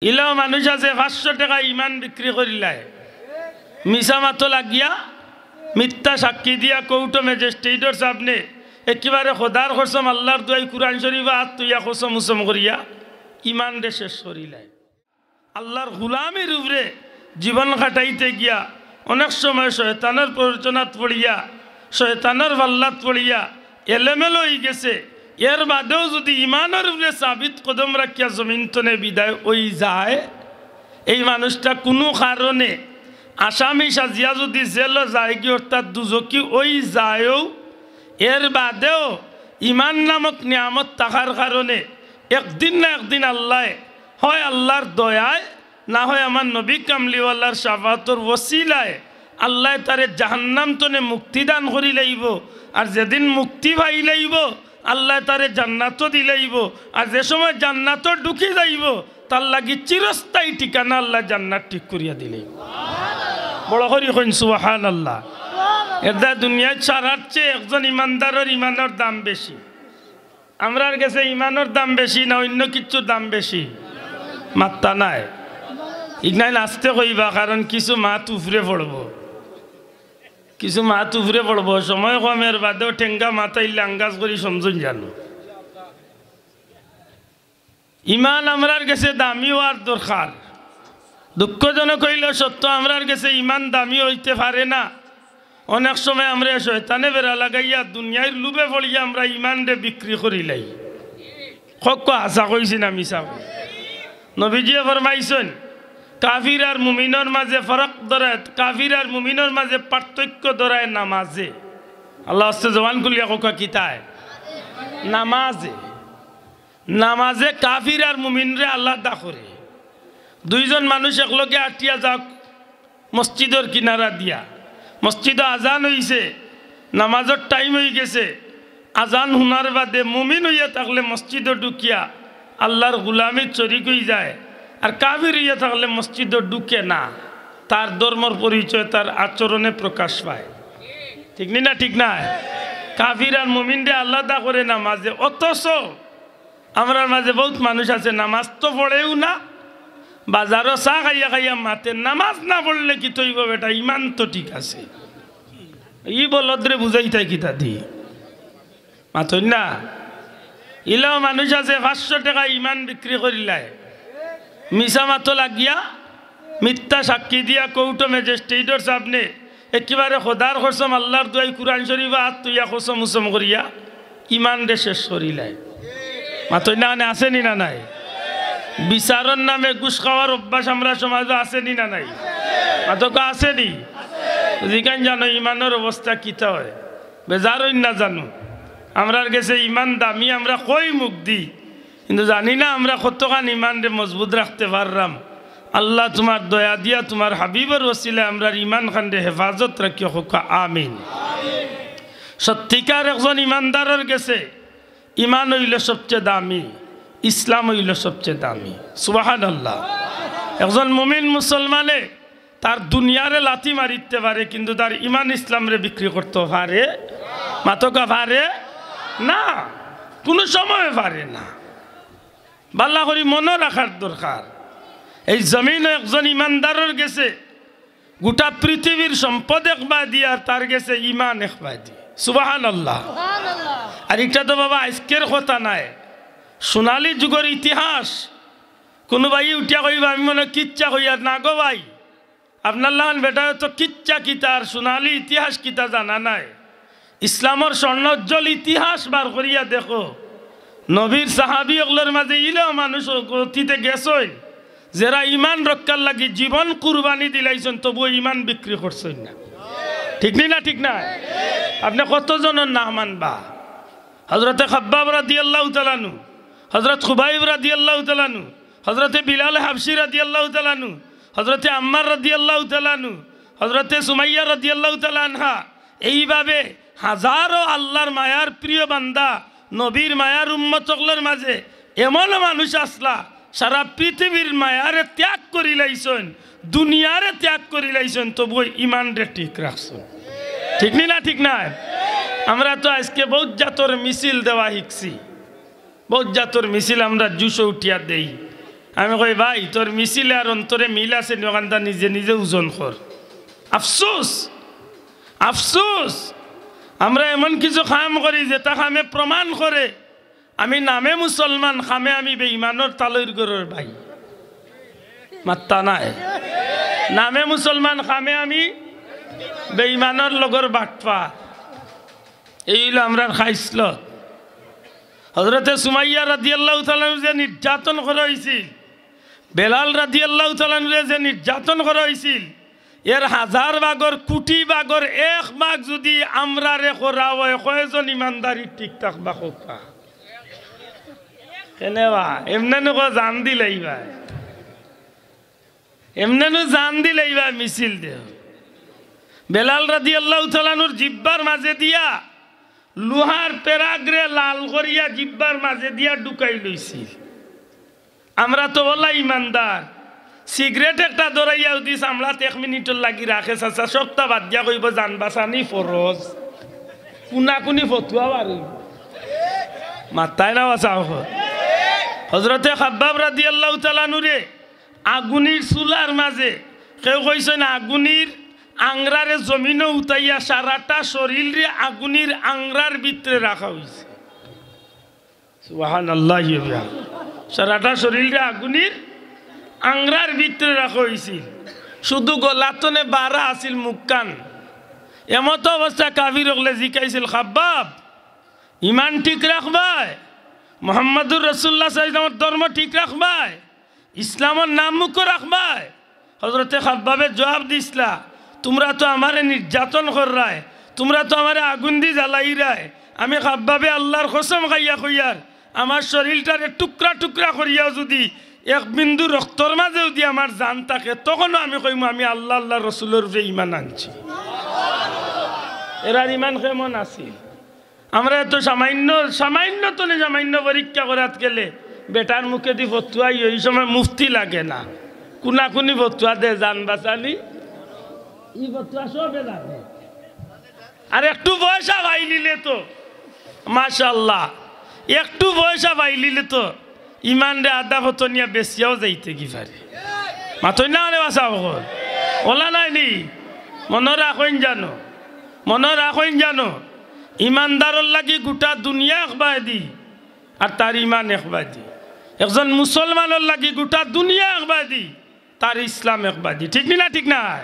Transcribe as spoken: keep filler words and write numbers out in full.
ইলাও মানুষ আছে পাঁচশো টেকা ইমান বিক্রি করিলায়, মিছা মাতো লাগিয়া, মিথ্যা সাক্ষী দিয়া কোর্টো ম্যাজিস্ট্রেটর সামনে একেবারে খোদার কসম, আল্লার দোয়াই, কুরআন শরীফো আত থইয়া কসম উসম করিয়া ইমানরে শেষ করিলায়। আল্লার গুলামির উপরে জীবন কাটাইতে গিয়া অনেক সময় শয়তানর প্ররোচনাত পড়িয়া, শয়তানর পাল্লাত পড়িয়া এলোমেলো অইগেছে। এর বাদেও যুদি ইমানর উপরে সাবিত কদম রাখিয়া জমিন তনে বিদায় অইযায়, এই মানুষটা কুনু কারণে আসামি সাজিয়া যুদি জেলো যায়গি, অর্থাৎ দুজখি অইযায়ও, এর বাদেও ইমান নামক নিয়ামত থাকার কারণে একদিন না একদিন আল্লায়, হয় আল্লার দয়ায়, না হয় আমার নবী কামলিওয়ালার শাফাআতর ওসিলায় আল্লায় তারে জাহান্নাম তনে মুক্তি দান করিলাইবো। আর যেদিন মুক্তি পাইলাইবো, আল্লায় তারে জান্নাতো দিলাইবো। আর যে সময় জান্নাতো ঢুকি যাইবো, তার লাগি চিরস্থায়ী ঠিকানা আল্লায় জান্নাত ঠিক করিয়া দিলাইবো। বড় করি কইন সুবহানাল্লাহ। এরদায় দুনিয়াত সারার চেয়ে একজন ইমানদারর ইমানর দাম বেশি। আমরার গেছে ইমানর দাম বেশি না অইন্য কিচ্ছুর দাম বেশি? মাত্তা নাই। ইগনাইন আস্তে কইবা, কারণ কিছু মাত উপরে পড়বো, কিছু মাত উপরে পড়বো। সময় কম, এর বাদেও ঠেঙ্গা মাত আইলে আঙ্গাজ করি সমঝইন জানো। ইমান আমরার গেছে দামি অওয়ার দরকার। দুঃখজনক অইলেও সত্য, আমরার গেছে ইমান দামি অইতে পারে না। অনেক সময় আমরারে শয়তানে বেড়া লাগাইয়া দুনিয়ার লোভে পড়িয়া আমরা ইমানরে বিক্রি করিলাই। কউক্কা হাছা কইছি না মিছা কইছি? নবীজিয়ে ফরমাইছইন, কাফির আর মুমিনর মাঝে ফরক ধরায়, কাফির আর মুমিনর মাঝে পার্থক্য ধরায় নামাজে। আল্লার ওয়াস্তে জবান খুলিয়া কউক্কা কিতায়? নামাজে। নামাজে কাফির আর মুমিনরে আলাদা করে। দুইজন মানুষ একলগে আটিয়া যাউক মসজিদর কিনারা দিয়া, মসজিদো আজান অইছে, নামাজর টাইম অইগেছে, আজান হুনার বাদে মুমিন অইয়া থাকলে মসজিদো ঢুকিয়া আল্লার গুলামিত শরিক অইযায়, আর কাফির অইয়া থাকলে মসজিদো ঢুকে না। তার ধর্মর পরিচয় তার আচরণে প্রকাশ পায়। ঠিক নি না? ঠিক নায়? কাফির আর মুমিনরে আলাদা করে নামাজে। অথচ আমরার মাঝে বউত মানুষ আছে, নামাজ তো পড়েউ না, বাজারো চা খাইয়া খাইয়া মাতে, "নামাজ না পড়লে কিতা অইবো বেটা, ইমান তো ঠিক আছে।" ই বলদরে বুঝাইতায় কিতা দি? মাতইন না। ইলাও মানুষ আছে, পাঁচশো টেকা ইমান বিক্রি করিলায়, মিছা মাতো লাগিয়া, মিথ্যা সাক্ষী দিয়া কোর্টো ম্যাজিস্ট্রেটর সামনে একেবারে খোদার কসম, আল্লার দোয়াই, কুরআন শরীফো আত থইয়া কসম উসম করিয়া ইমানরে শেষ করিলায়। মাতইন না, আছে নি না নাই? বিচারর নামে ঘুষ খাওয়ার অভ্যাস আমরার সমাজো আছে নি না নাই? মাতউক্কা আছে নি? জিকাইন জানো ইমানর অবস্থা কিতা অয়? বেজার অইন না জানো, আমরার গেছে ইমান দামি, আমরা কই মুখদি, কিন্তু জানি না আমরা কতখান ইমানরে মজবুত রাখতে পাররাম। আল্লাহ তুমার দয়া দিয়া তুমার হাবিবর ওসিলায় আমরার ইমান খানরে হেফাজত রাখিও, কউক্কা আমিন। সত্যিকার একজন ইমানদারর গেছে ইমান অইলো সবচেয়ে দামি, ইসলাম অইলো সবচেয়ে দামি। সুবহানাল্লাহ। একজন মুমিন মুসলমানে তার দুনিয়ারে লাথি মারিতে পারে, কিন্তু তার ইমান ইসলামরে বিক্রি করতে পারে? মাতউক্কা পারে না, কুনু সময় পারে না। ভালা করি মনো রাখার দরকার, এই জমিনো একজন ইমানদারর গেছে গোটা পৃথিবীর সম্পদ একবাদি আর তার গেছে ইমান একবাদি। সুবহানাল্লাহ। আর ইটা তো বাবা আইজকের কথা নায়, সোনালী যুগর ইতিহাস। কুনু ভাইয়ে উঠিয়া কইবা, "আমি মনো কিচ্ছা কইয়ার।" না গো ভাই, আপনার লাখান বেটায় তো কিচ্ছা কিতা আর সোনালী ইতিহাস কিতা জানা নাই। ইসলামর স্বর্ণোজ্জ্বল ইতিহাস বার করিয়া দেখো, নবীর সাহাবি অকলর মাঝে ইলাও মানুষ অতীতে গেছইন, যেরা ইমান রক্ষার লাগি জীবন কুরবানি দিলাইছইন, তবুও ইমান বিক্রি করছইন না। ঠিক নি না? ঠিক না? আপনে কতজনর নাম আনবা? হযরতে খাব্বাব রাদিয়াল্লাহু তাআলা আনহু, হযরত খুবাইব রাদিয়াল্লাহু তাআলা আনহু, হযরতে বিলাল হাবশী রাদিয়াল্লাহু তাআলা আনহু, হযরতে আম্মার রাদিয়াল্লাহু তাআলা আনহু, হযরতে সুমাইয়া রাদিয়াল্লাহু তাআলা আনহা, এইভাবে হাজারো আল্লার মায়ার প্রিয় বান্দা, নবীর মায়ার উম্মত অকলর মাঝে এমনও মানুষ আছলা, সারা পৃথিবীর মায়ারে ত্যাগ করিলাইছইন, দুনিয়ারে ত্যাগ করিলাইছইন, তবুও ইমানরে ঠিক রাখছইন। ঠিক নি না? ঠিক নায়? আমরা তো আইজকে বউত জাতর মিছিল দেওয়া হিকছি, বউত জাতর মিছিল আমরা জুশো উঠিয়া দেই। আমি কই, "ভাই, তোর মিছিলে আর অন্তরে মিল আছে নি, অখানতা নিজে নিজে ওজন কর।" আফসোস, আফসোস, আমরা এমন কিছু কাম করি যেটা কামে প্রমাণ করে আমি নামে মুসলমান, কামে আমি বেঈমানর তালইর ঘরর ভাই। মাত্তা নাই। নামে মুসলমান, কামে আমি বেঈমানর লগর বাটপার। এই অইলো আমরার খাইছলত। হযরতে সুমাইয়া রাদিয়াল্লাহু তাআলা আনহু যে নির্যাতন করা অইছিল, বেলাল রাদিয়াল্লাহু তাআলা আনহুরে যে নির্যাতন করা অইছিল, এর হাজার ভাগর, কোটি ভাগর এক ভাগ যুদি আমরারে করা অয়, কয়জন ইমানদারি ঠিক থাকবা কউক্কা? কেনে বা? এমনে নু কও জান দিলাইবা। এমনে নু জান দিলাইবা মিছিল দেও। বেলাল রাদিয়াল্লাহু তাআলা আনহুর জিব্বার মাঝে দিয়া লোহার পেরাগরে লাল করিয়া জিব্বার মাঝে দিয়া ঢুকাই লইছিল। আমরা তো অলা ইমানদার, সিগারেট একটা ধরাইয়া যুদি চামড়াত এক মিনিটর লাগি রাখে, চাচা, সবটা বাদ দিয়া কইবো, "জান বাচানি ফরজ।" কুনাকুনি ফতুয়া বারই। মাত্তায় না বাচাও। হযরতে খাব্বাব রাদিয়াল্লাহু তাআলা আনহুরে আগুনির চুলার মাঝে, কেউ কইছইন আগুনির আংরারে জমিনো উঠাইয়া সারাটা শরীলরে আগুনির আংরার ভিতরে রাখা অইছে। সুবহানাল্লাহি ওয়া বিহামদিহি। সারাটা শরীলরে আগুনির আংরার ভিতরে রাখা অইছিল। শুধু গলাতনে বারা আছিল মুখখান। এমতো অবস্থা কাফির অকলে জিকাইছিল, "খাব্বাব, ইমান ঠিক রাখবায়? মুহাম্মাদুর রাসূলুল্লাহ সাল্লাল্লাহু আলাইহি ওয়াসাল্লামর ধর্ম ঠিক রাখবায়? ইসলামর নাম মুখো রাখবায়?" হযরতে খাব্বাবে জুয়াব দিছলা, "তুমরা তো আমারে নির্যাতন কররায়, তুমরা তো আমারে আগুন দি জ্বালাইরায়। আমি খাব্বাবে আল্লার কসম খাইয়া কইয়ার, আমার শরীলটারে টুকরা টুকরা করিয়াও যুদি এক বিন্দু রক্তর মাঝে যুদি আমার জান থাকে, তখনও আমি কইমু আমি আল্লা, আল্লার রসুলর উপরে ইমান আনছি।" এরার ইমান কেমন আছিল? আমরা এত সামান্য, সামান্য তনে সামান্য পরীক্ষা করাত গেলে বেটার মুখেদি ফতুয়া অয়, ই সময় মুফতি লাগে না, কুনাকুনি ফতুয়া দে, জান বাচানি, ই ফতুয়া সবে লাগে। আর একটু পয়সা পাইলিলে তো, মাশাআল্লাহ, একটু পয়সা পাইলিলে তো ইমানরে আধা ফতনিয়া বেচিয়াও যাইতে কি পারে। মাতইন না রে বাচা অকল। অলা নায় নি? মনো রাখইন জানো, মনো রাখইন জানো, ইমানদারর লাগি গুটা দুনিয়া একবায়দি, আর তার ইমান একবায়দি। একজন মুসলমানর লাগি গুটা দুনিয়া একবায়দি, তার ইসলাম একবায়দি। ঠিক নি না? ঠিক না?